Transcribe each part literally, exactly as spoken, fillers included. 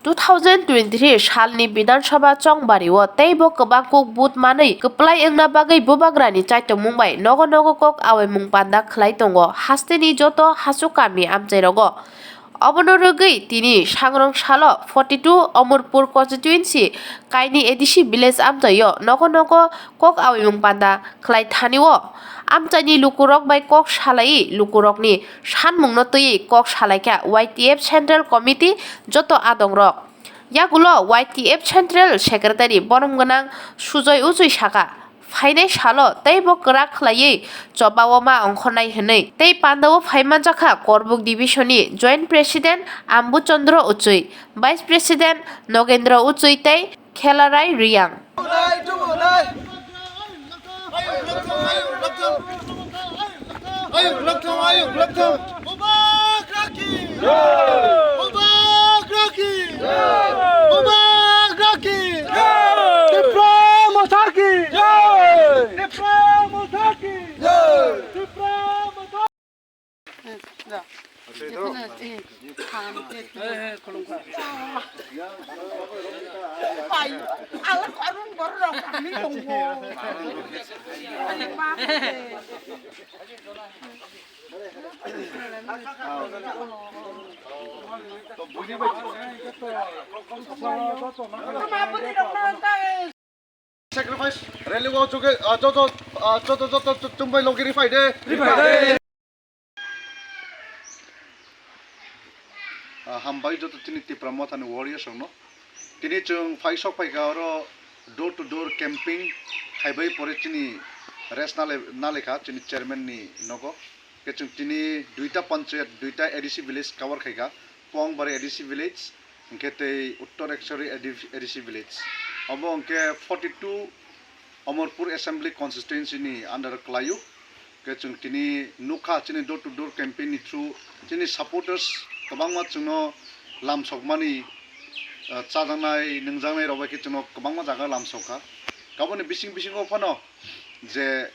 Two thousand twenty-three salni Bidhan Sabha chongbario teibo kwbang kuk vote manwi kwplai wngna bagwi Bubagrani chaitokmung bai nogo nogo kok awaimung panda khlai tongo hasteni joto hasu kami amchairogo. Obono rwgwi tini sangrong salo forty two Omorpur constituency kaini A D C village amchaio nogo nogo kok awaimung panda khlai thani-o. Amchaini lukurok bai kok salaiwi lukurokni sanmungno twiwi kok salaikha Y T F Central Committee joto adongrok. Yagulo Y T F Central Secretary borom gwnang Sujoy Uchui saka, phainai salo teibo kwrak khlaiwi chobao ma ongkhornai hwnwi tei pandao phaimanjakha Korbuk Division ni Joint President Ambu Chandra Uchui, Vice President Nogendra Uchui tei Khelarai Riyang. Ayuk, lokthong, ayuk, lokthong. Bubagra ki! Jai! Bubagra ki! Jai! Bubagra ki! Jai! Tipra Motha ki! Jai! Tipra Motha ki! Jai! Tipra Motha Sacrifice rally o joge, ah, joto, ah, joto, joto, joto, chumbai logi rifai de. Rifai de. Ah, hambai joto chini Tipra Motha ni warriors rok no. Tini chwng phai sok phaikha oro door to door camping khaibai pore chini rest nale-, nalekha chini chairman ni nogo. Khe chwng tini duita panchayat, duita A D C village cover khaikha, Pongbari A D C village, hwnkhe tei Uttor Ekchari A D C village. Obo hwnkhe forty two Omorpur Assembly Constituency ni under o kwlaio. Khe chwng tini nukha chini door to door campaign ni through chini supporters kwbangma chwngno lamsokmani, ah, chajaknai, nungjaknai rok bai khe chwngno kwbangma jaga lamsokha. Aboni bising bisingo phano je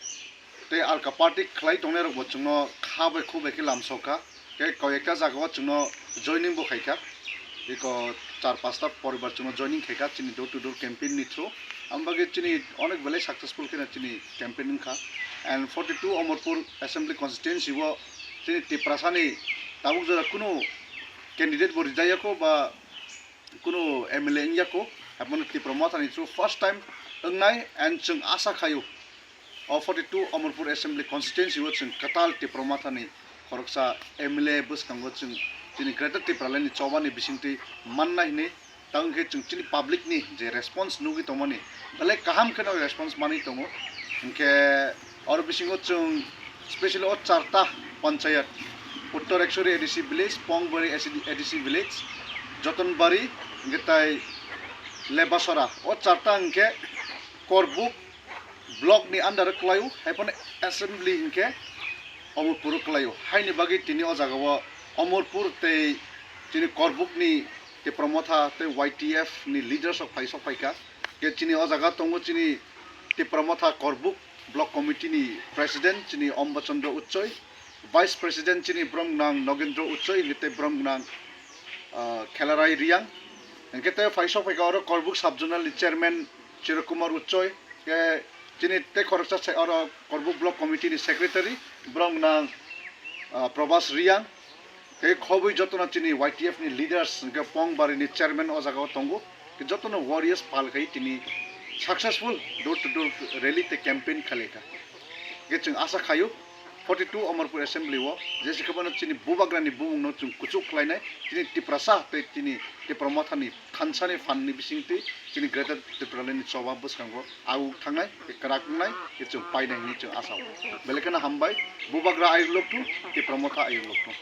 tei alka party khlai tongnai rok bo chwngno kha bai khu bai khe lamsokha. Tei koi ekta jaga o chwngno joining bo khaikha. Eko char pasta poribar chwngno joining khaikha chini door to door campaign ni through. Ang bagwi chini onek belai successful kheno chini campaign wngkha. And forty two Omorpur Assembly Constituency o chini Tiprasa ni tabuk jora kunu candidate bo rijayakho ba kunu M L A wngya kho, haphano Tipra Motha ni through first time wngnai, and chwng asa khaio o forty two Omorpur Assembly Constituency o chwng kwtal Tipra Motha ni khoroksa M L A bwskango chwng chini Greater Tipraland ni choba ni bisingtwi mannai hwnwi, tamo khe chwng chini public ni je response nugwi tongmani belai kaham kheno response manwi tongo, hinkhe oro bisingo chwng specially o charta panchayat, Uttor Ekchari A D C village, Pongbari A D C village, Jotonbari, hwnkhe tai Lebasora. O charta hwnkhe Korbuk block ni under o kwlaio, haiphano assembly hwnkhe Omorpur o kwlaio. Haini bagwi tini o jaga o Omorpur tei chini Korbuk ni Tipra Motha tei Y T F ni leaders rok phai sok phaikha. Khe chini o jaga tongo chini Tipra Motha Korbuk Block Committee ni President chini Omba Chandra Uchoi, Vice President chini borom gwnang Nogendra Uchoi, hwnkhe tei borom gwnang, ah, Khelarai Riyang. Hwnkhe tei phai sok phaikha oro Korbuk Sub Zonal ni Chairman Chirokumar Uchoi, khe chini tei khoroksa se oro Korbuk Block Committee ni Secretary borom gwnang, ah, Probas Riyang. Tei khobwi jotono chini Y T F ni leaders, hwnkhe Pongbari ni chairman o jaga o tongo. Khe jotono warriors pal khai tini successful door to door rally tei campaign khalaikha. Khe chwng asa khaio forty two Omorpur Assembly o jesi khe bono chini Bubagra ni bumung no chwng kuchuk khlainai, chini Tiprasa tei chini Tipra Motha ni khansa ni phan ni bisingtwi chini Greater Tipraland ni choba bwskango aguk thangnai, kwrak wngnai, khe chwng painai hwnwi chwng asa o. Belai kheno hambai, Bubagra ayuk lokthung, Tipra Motha ayuk lokthung.